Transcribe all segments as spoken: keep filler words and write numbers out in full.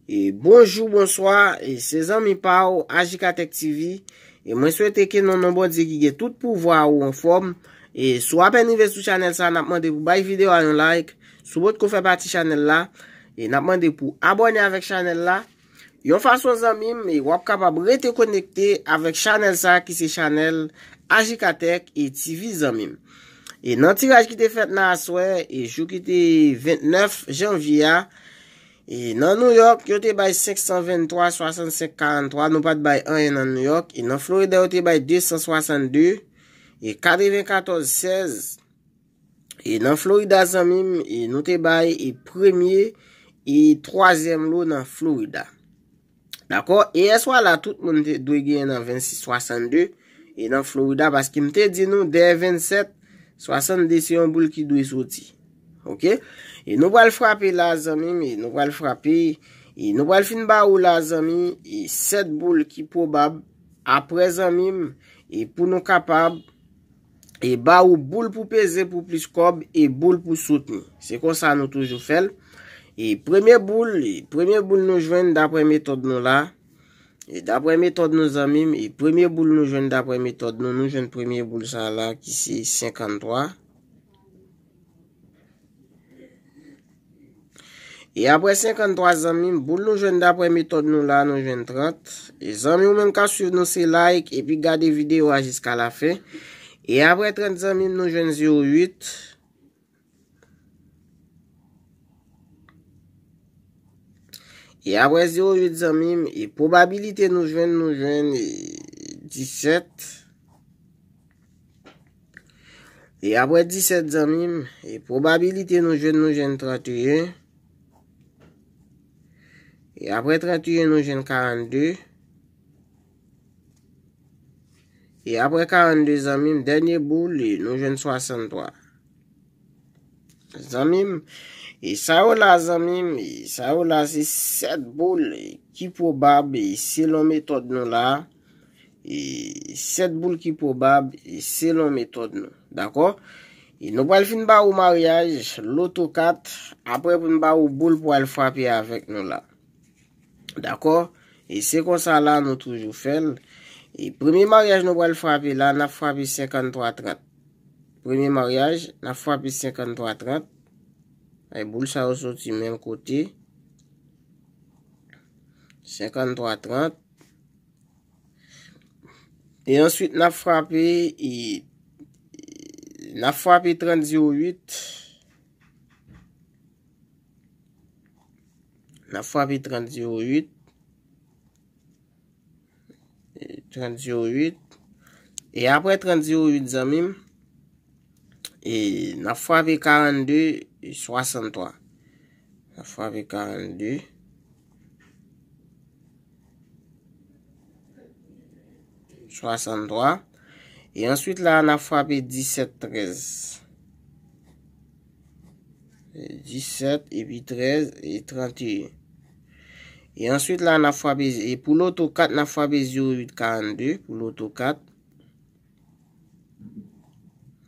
E bonjou, bonswa, e se zanmi pa w, Ajikatèk T V. E mwen swete ke nan non Bondye ki gen tout pouvwa ou anfòm. E si w apèn rive sou chanèl sa, n ap mande pou bay videyo a yon like. Si w potko fè pati chanèl la, e n ap mande pou abòne avèk chanèl la. Yon fason, zanmi m, e w ap kapab rete konekte avèk chanèl sa ki se chanèl Ajikatèk e T V, zanmi m. E nan tiraj ki te fèt nan aswè, e jou ki te vennèf janvye a, e nan Nouyòk, yo te bay senk san venntwa, swasannsenk, karanntwa, nou pa t bay anyen nan Nouyòk. E nan Florida, yo te bay de san swasannde, e katrevenkatòz, sèz. E nan Florida, zanmi m, e nou te bay, e premye, e twazyèm lo nan Florida. Dakò? E yèswa la, tout moun te dwe genyen nan vennsis swasannde, e nan Florida, paske m te di nou, dèyè vennsèt, swasannde se yon boul ki dwe soti. Oke? E nou pral frape la, zanmi m, e nou pral frape, e nou pral fin ba ou la, zanmi, e sèt boul ki pwobab, apre, zanmi m, e pou nou kapab, e ba ou boul pou peze pou plis kòb, e boul pou soutni. Se konsa nou toujou fè l. E premye boul, e premye boul nou jwenn daprè metòd nou la. E daprè metòd nou, zanmi m, e premye boul nou jwenn daprè metòd nou, nou jwenn premye boul sa la ki se senkanntwa. E apre senkanntwa, zanmi m, boul nou jwenn daprè metòd nou la, nou jwenn trant. E zanmi, ou menm k ap swiv nou, se like epi gade videyo a jiska lafen. E apre trant, zanmi m, nou jwenn zewo uit. E apre zewo uit, zanmi m, e pwobabilite nou jwenn, nou jwenn, e, disèt. E apre disèt, zanmi m, e pwobabilite nou jwenn, nou jwenn tranteyen. E apre tranteyen, nou jwenn karannde. E apre karannde, zanmi m, dènye boul, e nou jwenn swasanntwa. Zanmi m, e sa yo la, zanmi m, e sa yo la, se sèt boul, e ki pwobab, e selon metòd nou la, e sèt boul ki pwobab, e selon metòd nou. Dakò? E nou pral fin ba ou maryaj, loto kat, apre pou n ba ou boul pou al frape avèk nou la. Dakò? E se konsa la nou toujou fè l. E premye maryaj nou pral frape la, n ap frape senkanntwa trant. Premye maryaj, n ap frape senkanntwa trant. Ay, boul sa yo soti menm kote. Senkanntwa trant. E answit, n ap frape, e, n ap frape trant zewo uit. N ap frape trant zewo uit. E, trant zewo uit. E apre trant zewo uit, zanmi m, e, n ap frape karannde swasanntwa. N ap frape karannde swasanntwa. E answit la, n ap frape disèt trèz. Disèt epi trèz e tranteyen. E answit la, n ap frape, e pou loto kat, n ap frape zewo uit karannde pou loto kat.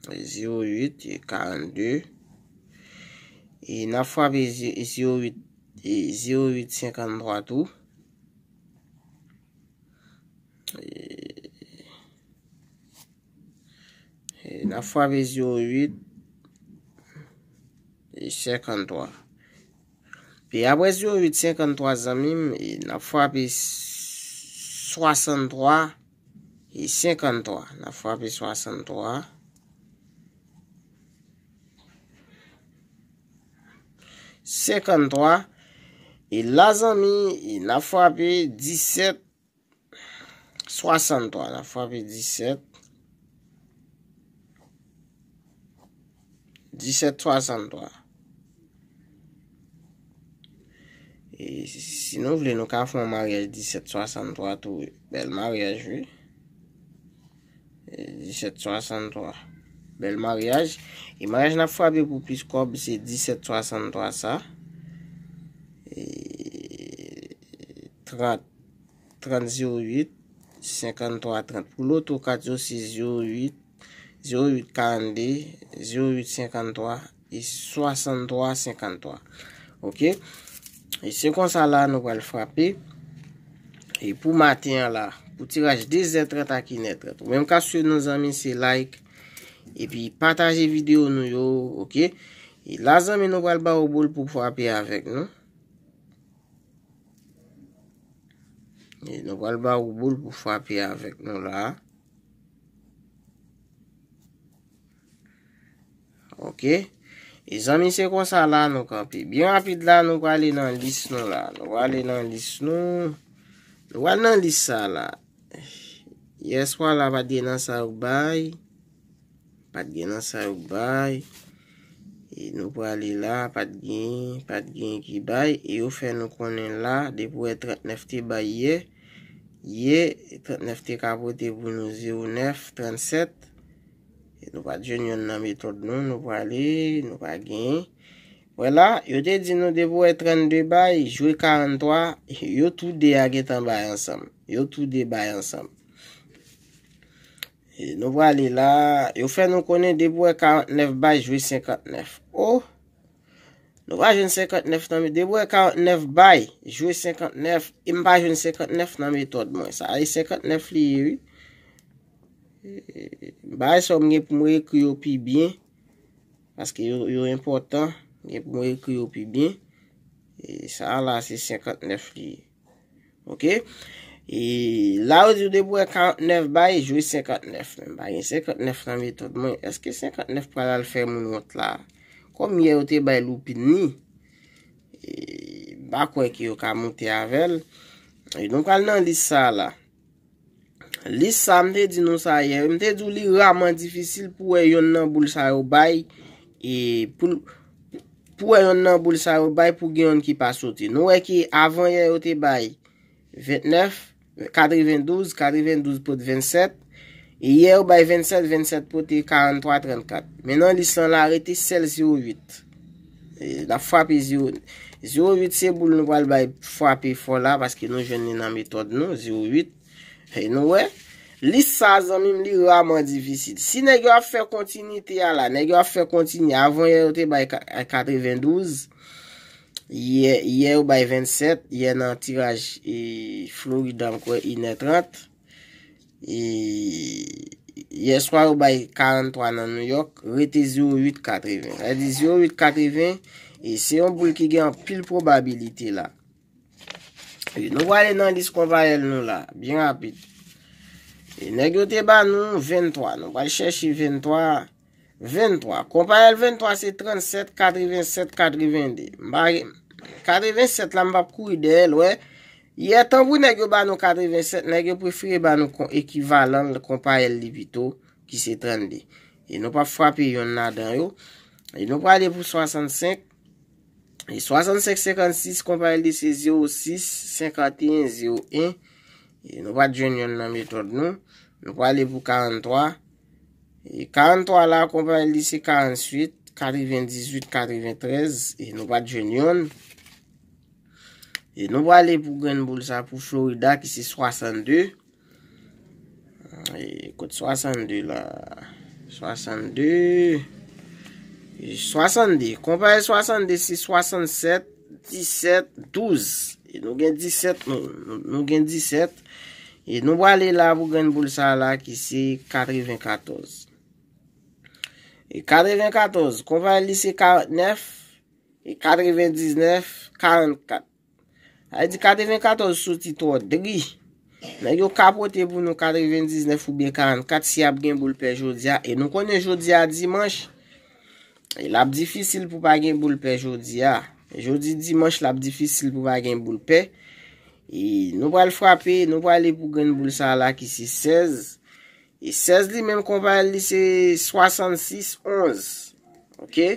Zewo uit e karannde. E n ap frape ze-, zewo uit, e zewo uit senkanntwa tou. E, e n ap frape zewo uit e senkanntwa. Epi apre zewo uit senkanntwa, zanmi m, e n ap frape swasanntwa e senkanntwa. N ap frape swasanntwa. Senkanntwa. E la, zanmi, e n ap frape disèt swasanntwa. N ap frape disèt. Disèt swasanntwa. E si nou vle, nou ka fè yon maryaj disèt swasanntwa tou, wi. Bèl maryaj, wi. E disèt swasanntwa. Bèl maryaj. E maryaj n ap frape pou plis kòb, se disèt swasanntwa sa. E trant, trant zewo uit, senkanntwa trant. Pou loto kat yo, se zewo uit, zewo uit karannde, zewo uit senkanntwa e swasanntwa senkanntwa. Oke? E se konsa la nou pral frape. E pou maten an la, pou tiraj de zè trant ak inè trant. Ou menm k ap swiv nou zanmi, se like. Epi pataje videyo nou yo, oke? E la zanmi nou pral ba ou boul pou frape avèk nou. E nou pral ba ou boul pou frape avèk nou la. Oke. E zanmi se konsa la nou kanpe. Byen rapid la nou prale nan lis nou la. Nou prale nan lis nou. Nou pral nan lis sa la. Yèswa la pa t gen nan sa yo bay. Pa t gen nan sa yo bay. E nou prale la, pa t gen, pa t gen ki bay. E yo fè nou konnen la, depi w wè trant nèf te bay yè. Yè, trant nèf te ka pote pou nou zewo nèf, trant sèt. E nou pa t jwenn yonn nan metòd nou, nou prale, nou pa gen. Wè la, yo te di nou depi w wè trannde bay, jwe karannntwa, yo tou de a gentan bay ansanm. Yo tou de bay ansanm. E nou prale la, yo fè nou konnen depi w wè karannèf bay, jwe senkantnèf. O! Nou pa jwenn senkantnèf nan, depi w wè karannèf bay, jwe senkantnèf, e m pa jwenn senkantnèf nan metòd mwen. Sa e senkantnèf li ye, wi. E, bagay sa yo m gen pou mwen ekri yo pi byen, paske yo, yo enpòtan, m gen pou mwen ekri yo pi byen. E sa la, se senkantnèf li ye. Oke? E la, yo di w depi w wè karannèf bay, jwe senkantnèf. Men m pa gen senkantnèf nan metòd mwen. Èske senkantnèf pral al fè moun wont la? Kòm yè yo te bay loupin ni, e, m pa kwè ke yo ka moute avè l. E nou pral nan lis sa la. Lis sa, m te di nou sa yè, m te di w li raman difisil pou wè yonn nan boul sa yo bay, e pou, pou wè yonn nan boul sa yo bay, pou gen yonn ki pa soti. Nou wè ke avan yè yo te bay ventnèf, katrevendouz, katrevendouz pote vennsèt, e yè yo bay vennsèt, vennsèt pote karannntwa, trannkat. Men nan lis lan la, rete sèl zewo uit. E, n ap frape zewo, zewo uit se boul nou pral bay frape fò la, paske nou jwenn li nan metòd nou, zewo uit. E nou wè, lis sa, zanmi m, li raman difisil. Si nèg yo ap fè kontinite a la, nèg yo ap fè kontinye, avan yè yo te bay ka-, katrevendouz, yè, yè yo bay vennsèt, yè nan tiraj, e, Florida, m kwè, inè trant. E, yèswa yo bay karannntwa nan New York, rete zewo uit katreven. Sa vle di zewo uit katreven, e se yon boul ki gen anpil pwobabilite la. E nou prale nan lis konpayèl nou la, byen rapid. E nèg yo te ba nou venntwa, nou pral chèche venntwa. Venntwa. Konpayèl venntwa se trannsèt, katrevensèt, katrevende. M pa gen, katrevensèt la, m p ap kouri dèyè l, wè. Yè, tanpri nèg yo ba nou katrevensèt, nèg yo prefere ba nou kon-, ekivalan l, konpayèl li pito, ki se trannde. E nou p ap frape yonn ladan yo. E nou prale pou swasannsenk. E swasannsenk senkannsis, konpayèl li se zewo sis senkanteyen zewo en. E nou pa t jwenn yonn nan metòd nou. Nou prale pou karanntwa. E karanntwa la, konpayèl li se karantuit, katrevendizuit, katreventrèz. E nou pa t jwenn yonn. E nou prale pou grenn boul sa pou Florida ki se swasannde. E kot swasannde la? Swasannde. E swasannde. Konpayèl swasannde se swasannsèt, disèt, douz. E nou gen disèt, nou, nou, nou gen disèt. E nou prale la pou grenn boul sa la ki se katrevenkatòz. E katrevenkatòz, konpayèl li se karantnèf, e katrevendiznèf, karannkat. Sa vle di katrevenkatòz soti twò dri. Nèg yo ka pote pou nou katrevendiznèf oubyen karannkat si y ap gen boul pè jodi a. E nou konnen jodi a dimanch. E l ap difisil pou pa gen boul pè jodi a. Jodi dimanch, l ap difisil pou pa gen boul pè. E nou pral frape, nou prale pou grenn boul sa la ki se sèz. E sèz li menm konpayèl li se swasannsis onz. Oke?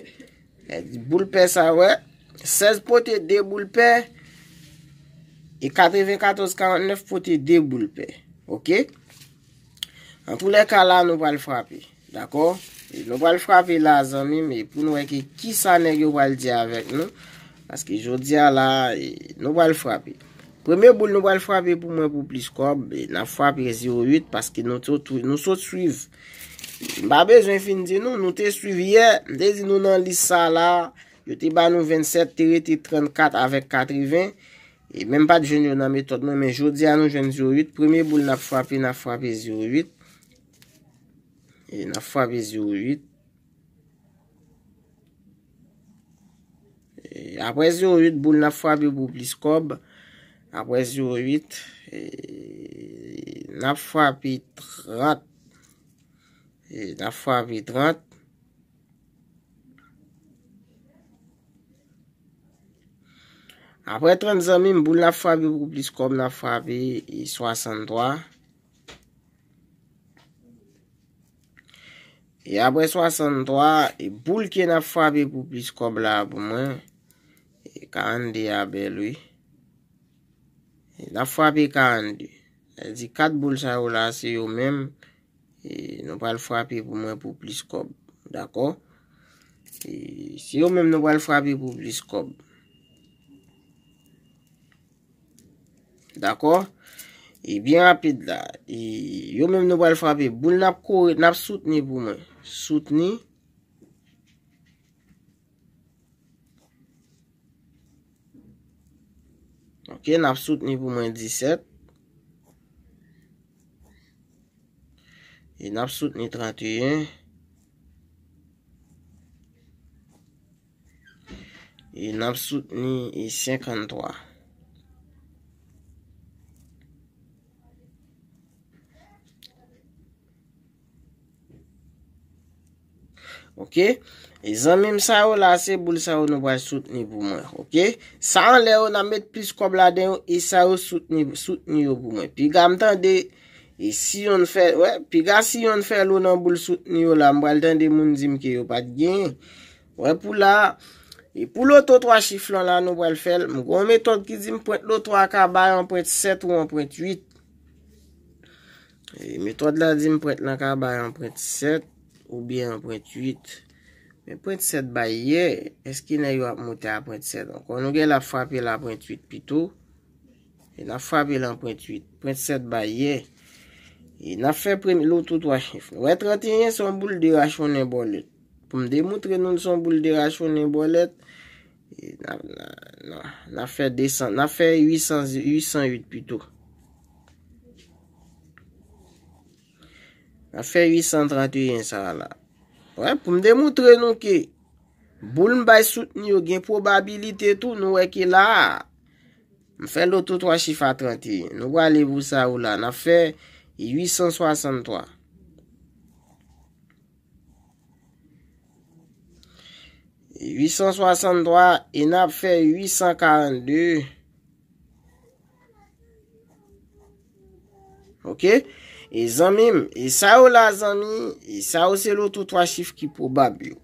Boul pè sa, wè. Sèz pote de boul pè. E katrevenkatòz karantnèf pote de boul pè. Oke? Antoulèka la, nou pral frape. Dakò? E nou pral frape la, zanmi m, e pou nou wè ki, kisa nèg yo pral di avèk nou. Paske jodi a la, e, nou pral frape. Premye boul nou pral frape pou mwen pou plis kòb, e n ap frape zewo uit paske nou sot, nou sot swiv. M pa bezwen fin di nou, nou te swiv yè, m te di nou nan lis sa la, Yo te ba nou vennsèt, te rete trannkat avèk katreven. E menm pa t jwenn yo nan metòd mwen, men jodi a nou jwenn zewo uit. Premye boul n ap frape, n ap frape zewo uit. E n ap frape zewo uit. E apre zewo uit, boul n ap frape pou plis kòb. Apre zewo uit, e n ap frape trant. E n ap frape trant. Apre trant zanmi m, boul n ap frape pou plis kòb, n ap frape e swasanntwa. E apre swasanntwa, e boul ke n ap frape pou plis kòb la pou mwen, e karannde a bèl, wi. E n ap frape karannde. Sa vle di kat boul sa yo la, se yo menm, e nou pral frape pou mwen pou plis kòb. Dakò? E se yo menm nou pral frape pou plis kòb. Dakò? E byen rapid la. E yo menm nou pral frape. Boul n ap kore, n ap soutni pou mwen. Soutni. Ok, n ap soutni pou mwen disèt. E n ap soutni tranteyen. E n ap soutni e senkanntwa. Ok? E zanmi m sa yo la, se boul sa yo nou pral soutni pou mwen. Ok? Sa anlè yo, n ap met plis kòb ladan yo, e sa yo soutni, soutni yo pou mwen. Piga m tande, e si yonn fè, wè, piga si yonn fè lo nan boul soutni yo la, m pral tande moun di m ke yo pa t genyen. Wè, pou la, e pou loto twa chif lan la, nou pral fè l. M gen yon metòd ki di m pwent loto a ka bay yon pwent sèt ou yon pwent uit. E metòd la di m pwent lan ka bay yon pwent sèt oubyen yon pwent uit. Men pwent sèt bay yè, èske nèg yo ap moute a pwent sèt ankò? Nou gen la frape la pwent uit pito. E n ap frape l an pwent uit. Pwent sèt bay yè. E n ap fè premye loto twa chif. Nou wè tranteyen se yon boul de rachonnen bòlèt. Pou m demoutre nou l se yon boul de rachonnen bòlèt, e n ap, n ap, n ap fè desan, n ap fè uit san, uit san uit pito. N ap fè uit san tranteyen sa a la. Wè, pou m demoutre nou ke boul m bay soutni yo gen pwobabilite tou, nou wè ke la a, m fè loto twa chif a tranteyen. Nou prale pou sa yo la. N ap fè uit san swasanntwa. Uit san swasanntwa e n ap fè uit san karannde. Ok? E zanmi m, e sa yo la zanmi, e sa yo se loto twa chif ki pwobab yo.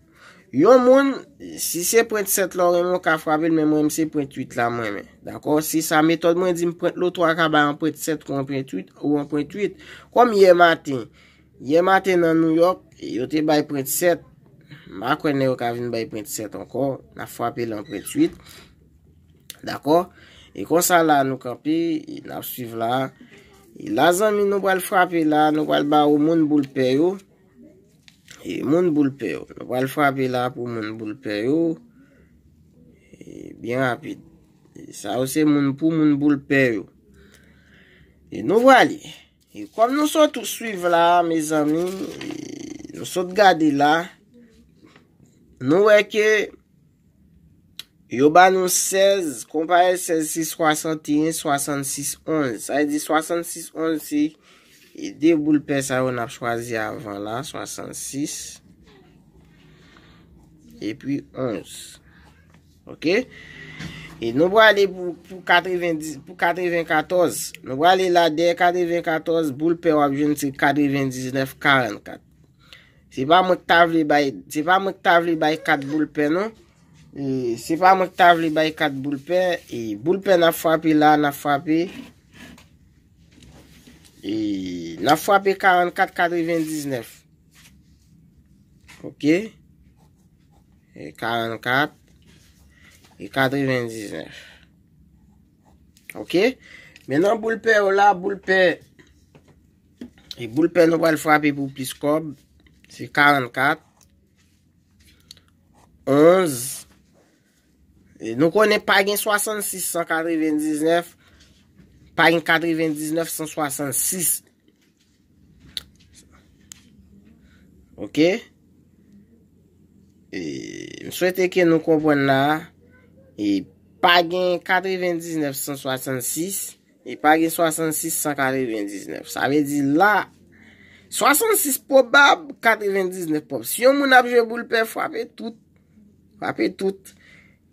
Yon moun, si se pwent sèt la w renmen, w ka frape l, men mwen menm se pwent uit la mwen renmen. Dakò? Se sa metòd mwen di m pwent loto a ka bay yon pwent sèt ou yon pwent uit, ou yon pwent uit. Kòm yè maten, yè maten nan Nouyòk, yo te bay pwent sèt. M pa kwè nèg yo ka vin bay pwent sèt ankò. N ap frape l an pwent uit. Dakò? E konsa la nou kanpe, e n ap swiv la. E la zanmi nou pral frape la, nou pral ba ou moun boul pè yo. E moun boul pè yo. Nou pral frape la pou moun boul pè yo. E byen rapid. E sa yo se moun pou moun boul pè yo. E nou prale. E kòm nou sot tou swiv la, mezanmi, e nou sot gade la, nou wè ke yo ba nou sèz, konpare sèz se swasanteyen, swasannsis onz. Sa vle di swasannsis onz se e de boul pè sa yo n ap chwazi avan la, swasannsis epi onz. Ok? E nou prale pou, pou katrevenndis, pou katrevenkatòz. Nou prale la dèyè katrevenkatòz, boul pè w ap jwenn se katrevendiznèf karannkat. Se pa mwen k ta vle bay, se pa mwen k ta vle bay kat boul pè non. E se pa mwen k ta vle bay kat boul pè. E boul pè n ap frape la, n ap frape. E n ap frape karannkat katrevendiznèf. Ok? E karannkat e katrevendiznèf. Ok? Men nan boul pè yo la, boul pè, e boul pè nou pral frape pou plis kòb, se karannkat, onz, E nou konnen pa gen swasannsis san katrevendiznèf, pa gen katrevendiznèf san swasannsis. Ok? E, m swete ke nou konprann la. E pa gen katrevendiznèf san swasannsis, e pa gen swasannsis san katrevendiznèf. Sa vle di la, swasannsis pwobab, katrevendiznèf pwòb. Si yon moun ap jwe boul pè, frape tout. Frape tout.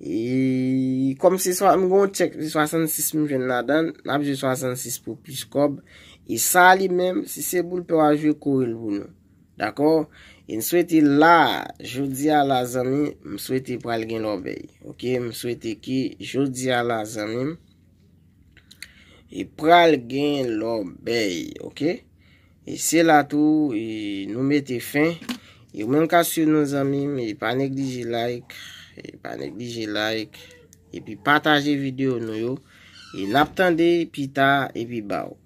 E kòm se swa, m gon tchèk, se swasannsis m jwenn ladan, n ap jwe swasannsis pou plis kòb. E sa li menm, si se boul pè w a jwe, kore l pou nou. Dakò? E m swete la, jodi a la, zanmi, m swete pral gen lòbèy. Ok? M swete ke jodi a la, zanmi m, e pral gen lòbèy. Ok? E se la tou, e nou mete fen. E ou menm k ap swiv nou, zanmi m, e pa neglije like, e pa neglije like, epi pataje videyo nou yo. E n ap tande pita, epi baw.